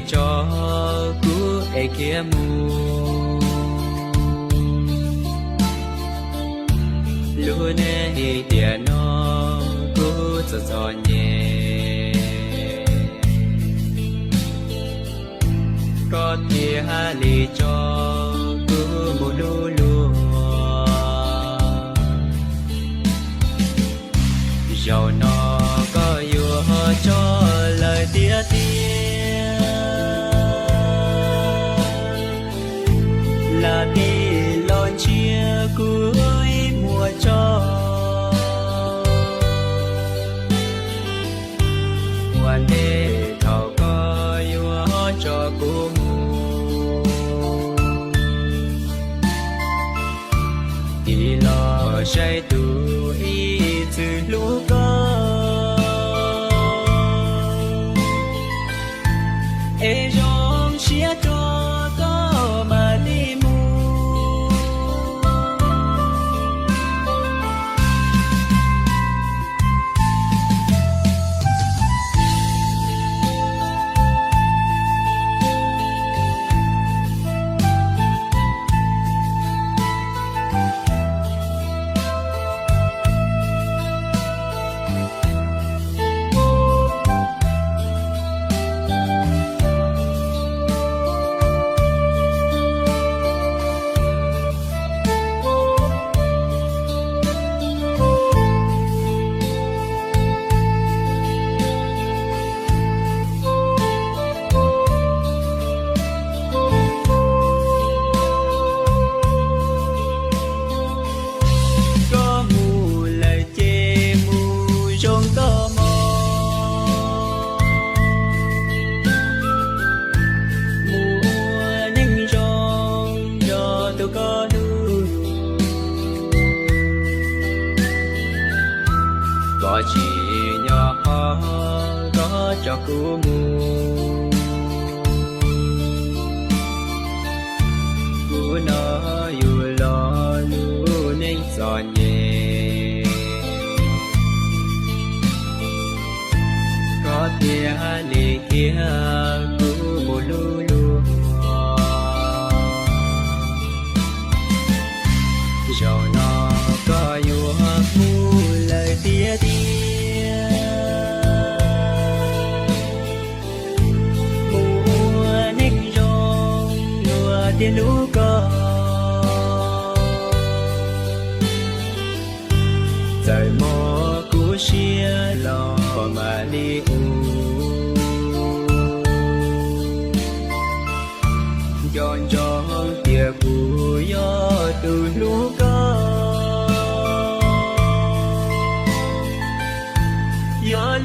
tso kuv es khiav mus. Lub neej tiam no kuv txom txom nyem, koj thiaj li tso kuv mus lub luag. Zaum no koj yuav tso lawm tiag tiag, lam tij los ntshiab kuv ib muag tso. Ua ntej thaum koj yuav tso kuv mus, tig los saib tus ib txwm hlub koj, es zoo siab rau koj mam li mus. Koj mus lawm ces mus zoo koj mog, mus ua neej zoo nrog tus koj hlub. Koj tsis nyob qhov koj tso kuv mus, kuv no yug los lub neej txom nyem, koj thiaj li khiav kuv mus lub luag. Zaum no koj yuav mus lawm tiag tiag, mus ua neej zoo luag thiaj hlub koj. Txawm mob kuv siab los mam li ua, nco ntsoov tias kuv yog tus hlub koj, yog